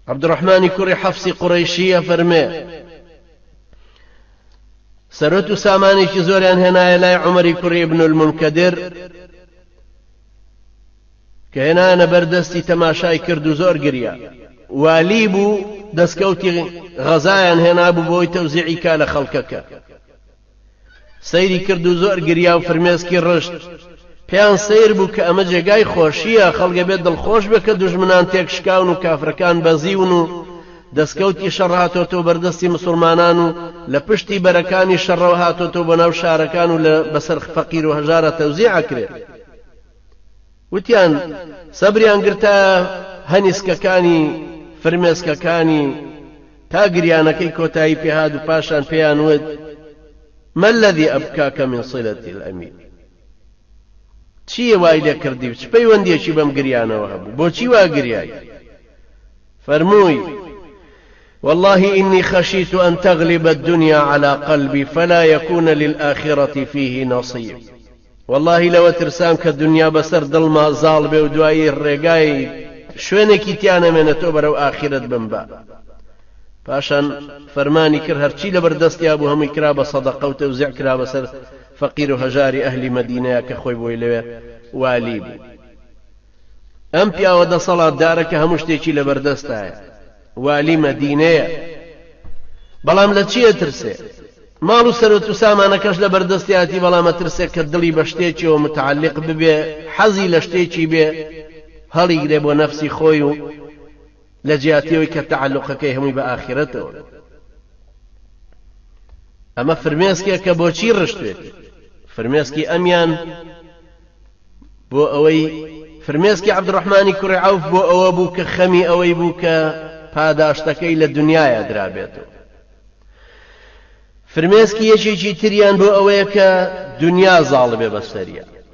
عەبدوڕەحمانی کوڕی حەفسی قوڕەیشی ئەفەرمێ، سەروەت و سامانێکی زۆریان هێنایە لای عومەری کوڕی ابن المنکدر کە هێنانە بەردەستی تەماشای کرد و زۆر گریا والی بوو دەستکەوتی غەزایان هێنابوو بۆی تەوزیعی کا لە خەڵکەکە سەیری کرد و زۆر گریا و فرمێسکی ڕشت. پێیان سەیر بوو کە ئەمە جێگای خۆشییە، خەڵک ئەبێت دڵخۆش بێت کە دوژمنان تێکشکاون و کافرەکان بەزیون و دەستکەوتی شەڕ هاتۆتەوە بەردەستی مسوڵمانان و لە پشتی بەرەکانی شەڕەوە هاتۆتەوە بۆ ناو شارەکان و لە بەسەر فەقیر و هەژارا تەوزیع ئەکرێ. وتیان، سەبریان گرتایە هەنیسکەکانی، فرمێسکەکانی، تا گریانەکەی کۆتایی پێهات و پاشان پێیان وت، ما الذی ابکاک من صلە الامیر؟ چییە وای لێ کردی و چ پەیوەندییەکی بەم گریانەوە هەبوو؟ بۆچی وا گریای؟ فەرمووی، واللە انی خشیت ان تغلب الدنیا علی قلبی فلا یکون للآخرة فیه نصیب. وەڵاهی لەوە ترسام کە دونیا بەسەر دڵما زاڵ بێ و دوایی ڕێگای شوێنێکی تیا نەمێنێتەوە بەرەو ئاخیرەت بمبا. پاشان فەرمانی کرد هەرچی لەبەر دەستیا بوو هەمووی کرا بە سەدەقە و تەوزیع کرا بەسەر فەقیر و هەژاری ئەهلی مەدینەیا کە خۆی بۆی لەوێ والی بوو. ئەم پیاوە دەسەڵاتدارە کە هەموو شتێکی لەبەردەستایە والی مەدینەیە بەڵام لە چی ئەترسێ؟ ماڵ و سەروەت و سامانەکەش لە بەردەستیاتی بەڵام ئەترسێ کە دڵی بە شتێکیەوە متعلق ببێ حەزی لە شتێکی بێ هەڵیگرێ بۆ نەفسی خۆی و لە جیاتیەوەی کە تەعەلوقەکەی هەمووی بە ئاخیرەتەوە بێت. ئەمە فرمێسکێکە بۆچی ڕشتوێتی فرمێسکی ئەمیان بۆ ئەوەی فرمێسکی عەبدوڕەحمانی کوڕی عەوف بۆ ئەوە بوو کە خەمی ئەوەی بوو کە پاداشتەکەی لە دنیایا درابێتەوە. فرمێسکی یەکێکی تریان بۆ ئەوەیە کە دنیا زاڵ بێ بەسەریا.